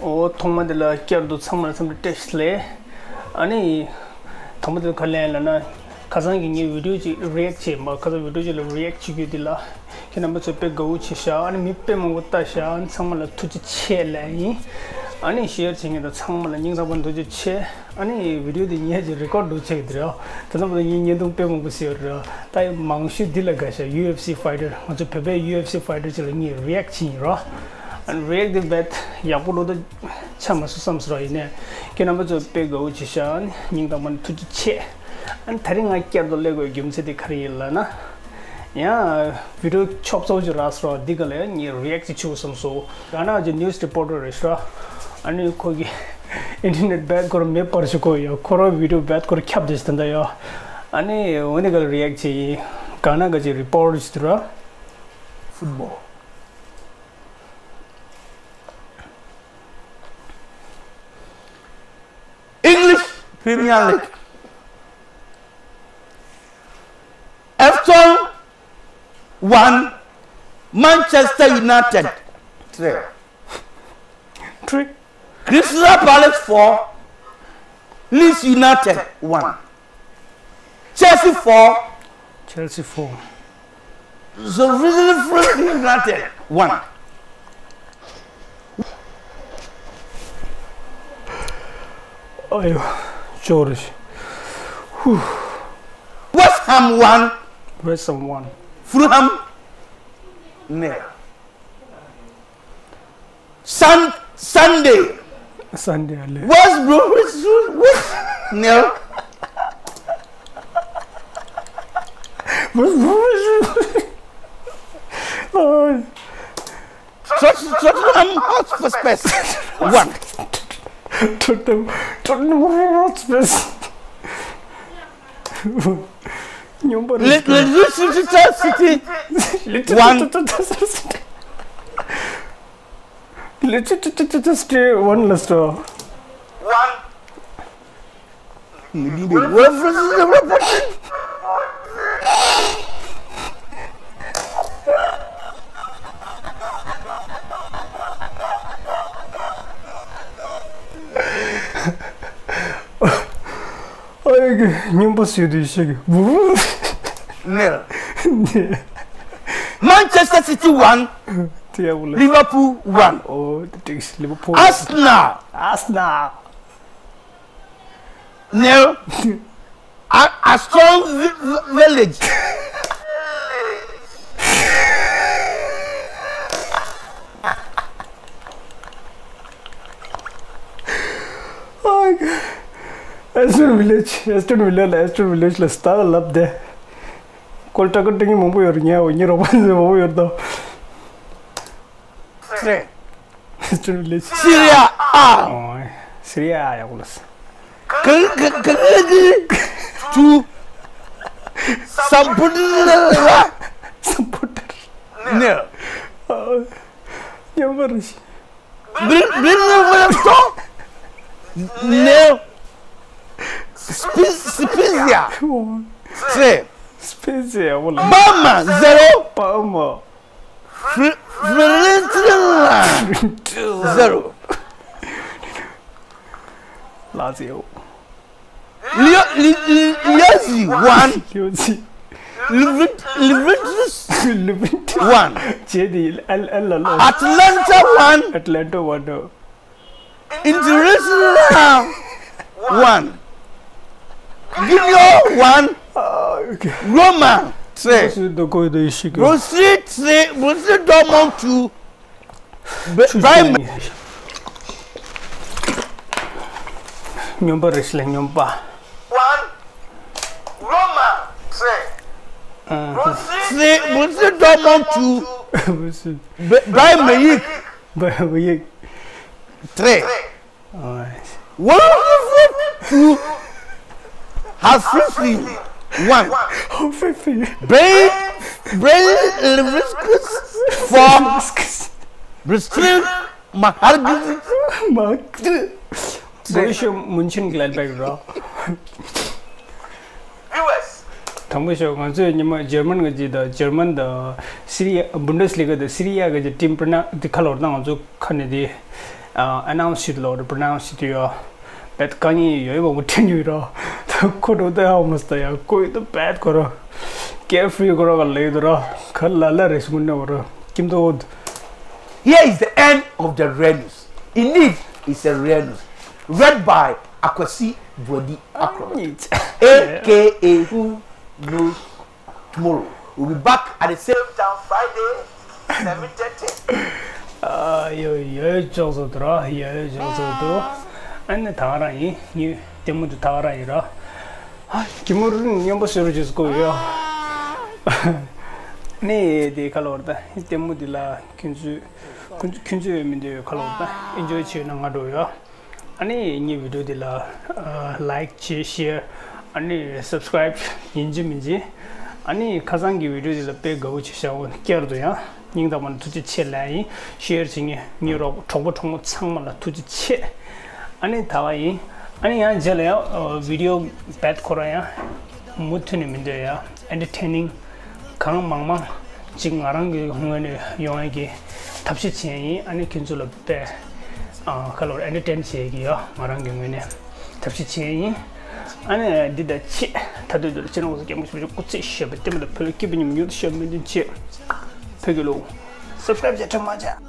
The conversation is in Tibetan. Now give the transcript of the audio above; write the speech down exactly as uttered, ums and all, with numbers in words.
འོ་ཐོག་མ་དེ་ལ་བསྐྱར་དུ་ཚང་མ་ལ་འཚམས་འདྲི་བཀྲ་ཤིས་བདེ་ལེགས། ཨ་ནི། དང་པོ་དེ་ག་ལན་ལ་ན། ཁ་སང་གི་ངའི་བི་ཌིའོ་ཅིག་རི་ཨེག་བྱས་མ་ཁ་སང་བི་ཌིའོ་ཅིག་ལ་རི་ཨེག་བྱེད་རྒྱུ་དེ་ལ། ཁྱེད་རྣམ་པ་ཚོས་དཔེ་དགའ་བོ་བྱས་ཤག་ཨ་ནི་མི་དཔེ་མང་པོ་ལྟ་ཤག་ཨ་ནི་ཚང་མ་ལ་ཐུགས་རྗེ་ཆེ་ལབ་ཡིན། ཨ་ནི་ཤེར་བྱེད་མཁན་དང་ཚང་མ་ལ་སྙིང་ཐག་པ་ནས་ཐུགས་རྗེ་ཆེ། ཨ་ནི་བི་ཌིའོ་དེ་ངས་ཀྱི་རི་ཀོཌ་འདུག་བྱེད་ཀྱི་འདུག་ར། དེ་ཚང་མ་ལ་ངས་བརྙན་ཐུང་དཔེ་མང་པོ་བཟོས་ཡོད་ར། ད་ཡང་མང་ཤོས་འདི་ལ་དགའ་ཤག་ཡུ་ཨེཕ་སི་ཕའི་ཊར། ང་ཚོ་བོད་པའི་ཡུ་ཨེཕ་སི་ཕའི་ཊར་ཅིག་ལ་ངས་རི་ཨེག་བྱེད་ཡིན་ར། ཨ་ནི་རི་ཨེག་དེ་རྦད་ཡག་པོ་འགྲོ་ད་ཆ་མ་སོང་བསམ་སོང་ར། ཡིན་ནའི་ཁྱེད་རྣམ་པ་ཚོས་དཔེ་དགའ་བོ་བྱས་ཤག་ཨ་ནི་སྙིང་ཐག་པ་ནས་ཐུགས་རྗེ་ཆེ། ཨ་ནི་དེ་རིང་ང་བསྐྱར་དུ་སླེབས་དགོས་རྒྱུ་མཚན་དེ་ག་རེ་ཡིན་ལབ་ན། ཡང་བི་ཌིའོ་ཆོབ་ཚོགས་ཅིག་རག་སོང་། འདི་ག་ལ་ཡང་ངས་རི་ཨེག་ཅིག་བྱེད་དགོས་བསམ་སོང་། ག་ན་ཅིག་ནིའུ་སི་རི་པོར་ཊར་རེད་ཤག་ཨ་ནི་ཁོ་གི་ཨིན་ཊར་ནེཊ་རྦད་ཁོ་རང་མེད་པར་ཞིག་གོ་ཡ། ཁོ་རང་བི་ཌིའོ་རྦད་ཁོ་རང་ཁྱབ་བསྡད་ཤག་ད་ལྟ་ཡ། ཨ་ནི་འོ་ནི་ག་ལ་རི་ཨེག་བྱེད་ཡིན། ག་ན་ག་ཅིག་རི་པོར་ཊར་ཅིག་འདུག་ར། ཕུཊ་བོལ། English Premier League. Everton one, Manchester United three. Three. Crystal Palace four, Leeds United one. Chelsea four. Chelsea four. Sheffield United one. Ayo, George. West Ham one. West Ham one. Fulham nil. Sun Sunday. Sunday ale. West Bromwich nil. West Bromwich. Tot- Tottenham Hotspur one. Tottenham Tottenham Hotspur. སྙོམས་པར་རེད། Leicester City one. Leicester City one. Leicester City one. Leicester City one. ཨ་ཡ་གི་སྙོམས་པོ་ཟེར་དུས་ཤིག་གི་བུ། ནེལ། Manchester City one. དེ་ཡག་པོ་ལ། Liverpool one. ཨོ་དེ་འགྲིག་ལི་ཝར་ཕུལ། Arsenal. Arsenal. Nil. A- Aston Vi- Vi- Village. Aston Village, Aston Villa ལ། Aston Village ལ་སྟག་ལབ་དེ། ཀོལ་ཏྲ་ཀ་ཏྲ་ངི་མང་པོ་ཡོད་རེད། ངའི་འོ་ཉི་རོགས་པ་ཚོ་མང་པོ་ཡོད་དོ། Three. Serie A. ཨོ། Serie A ཡག་པོ་ལ། Cl- Cl- Cl- Two. Sampdoria. Sampdoria. Nil. ཨོ། ཉམས་པ་རེད། Bri- Benevento. Nil. Spe- Spezia. ཨོ། Three. Spezia ཡག་པོ་ལ། Parma zero. Parma. Fiorentina zero. Lazio. Lio- Li- Li- Liozzi one. Liozzi. Levent- Leventus Leventus one. ཇེ་དེ་ཨེལ་ཨེལ་ལ་ལོ། Atalanta one. Atalanta one. Internazionale one. Genoa one. ཨ་ཨོ་ཁེ། Roma three. སུ་དོ་ཀོ་དོ་ཡི་ཤི་གི། Borussia three. Borussia Dortmund two. Bayern སྨྱོན་པ་རེད་ཤི་ལ་སྨྱོན་པ། One. Roma three. ཨ་ཧ། Borussia- Borussia Dortmund two. Bayern Munich. Bayern Munich. Three. Wolfsburg two. Hoffenheim one. Hoffenheim. Bayer- Bayer Leverkusen four. Bristol Mahargis. Mahargis. Borussia Mönchengladbach ར། དྲང་པོ་ཤོད། ང་ཚོས་ཉི་མ་འཇར་མན་གྱི་ཅིག་དང་འཇར་མན་དང་སི་རི་ཡ། བུན་ཌེས་ལི་ག་དང་སི་རི་ཡ་གི་ཅིག་ཊིམ་པྲོ་ནའུན་དེ་ག་ལབ་རེད་ད། ང་ཚོ་ཁ་ནས་དེ་ཨ་ཨ་ནའུན་སི་བྱེད་ལབ་རེད། པྲོ་ནའུན་སི་བྱེད་དུས་ཡ། བེད་དཀའ་ངལ་ཡོད་མང་པོ་འཕྲད་མྱོང་ཡོད་ར། ད་ཁོ་འགྲོ་ད་ཧ་མ་སི་ད་ཡ་ཁོ་ཡོད་ད་བེད་ཁོ་ར། ཀེར་ཧྥི་རི་ཁོ་ར་ག་ལེ་ཡོད་ད་ར། ག་ལ་ལ་རེ་ཞིག་མི་འདྲ་བ་ར། ཀིམ་ཏོ། Here is the end of the rare news. Indeed, it's a rare news. Read by Akwasi Brody Akro. A K A who knows tomorrow. We'll be back at the same time Friday, seven thirty. ཨ་ཡོ་ཡོ་ཅོག་ཙེ་དུ་ར། ཡོ་ཡོ་ཅོག་ཙེ་དུ། ཨ་ནི་ད་ག་རང་ཡིན། ངའི་ལྟད་མོ་དེ་ད་ག་རང་ཡིན་ར། ཨ་གི་མོ་རུ་སྙན་པོ་ཟེར་རུ་ཅིག་སྐོ་ཡོད། ནི་དེ་ག་ལབ་རེད་ད། ལྟད་མོ་དེ་ལ་ཁྱོད་ཚོས་ཁྱོད་ཚོས་མི་འདོད་ག་ལབ་རེད་ད། ཨེན་ཇོའི་བྱས་ན་ང་འགྲོ་ཡོད། ཨ་ནི་ངའི་བི་ཌིའོ་འདི་ལ་ལའིཀ་བྱེད། ཤེར། ཨ་ནི་སབ་སི་ཀ་རའིབ་ཡིན་གཅིག་མིན་གཅིག། ཨ་ནི་ཁ་སང་གི་བི་ཌིའོ་འདི་ལ་དཔེ་དགའ་བོ་བྱས་ཤག་བསྐྱར་དུ་ཡང་སྙིང་ཐག་པ་ནས་ཐུགས་རྗེ་ཆེ་ལབ་ཡིན། ཤེར་བྱེད་མཁན་ངའི་རོགས་གྲོགས་པོ་གྲོགས་མོ་ཚང་མ་ལ་ཐུགས་རྗེ་ཆེ། ཨ་ནི་ད་བ་ཡིན། ཨ་ནི་ཡང་རྗེས་ལ་ཡང་བི་ཌིའོ་བེད་ཁོ་ར་ཡང་མུ་མཐུད་ནས་མི་འདོད་ཡ། ཨེན་ཊར་ཊེན་ནིང་གང་མང་མང་ཅིག་ང་རང་གི་ངོས་ནས་ཡོང་ཡས་ཀྱི་ཐབས་ཤེས་བྱས་ཡིན། ཨ་ནི་ཁྱོད་ཚོ་ལ་དཔེ་ཨ་ཁ་ལོར་ཨེན་ཊར་ཊེན་བྱེད་ཀྱི་ཡོད། ང་རང་གི་ངོས་ནས་ཐབས་ཤེས་བྱས་ཡིན། ཨ་ནི་འདི་ད་ཆེད་ད་དུས་དུ་ལ་ཁྱེད་རང་ཚོ་སྐད་མ་ཤོད་པ་ཤོད་སྐུ་ཚེ་ཞབས་པད་བརྟན་པ་དང་བོད་ལ་སྐྱིད་པ་ཉམས་མྱོང་དང་ཞབས་མི་འདུན་ཆེད་བོད་ཀྱི་ལུགས་སབ་སི་ཀ་རའིབ་བྱས་ཁྲམ་མ་བྱས།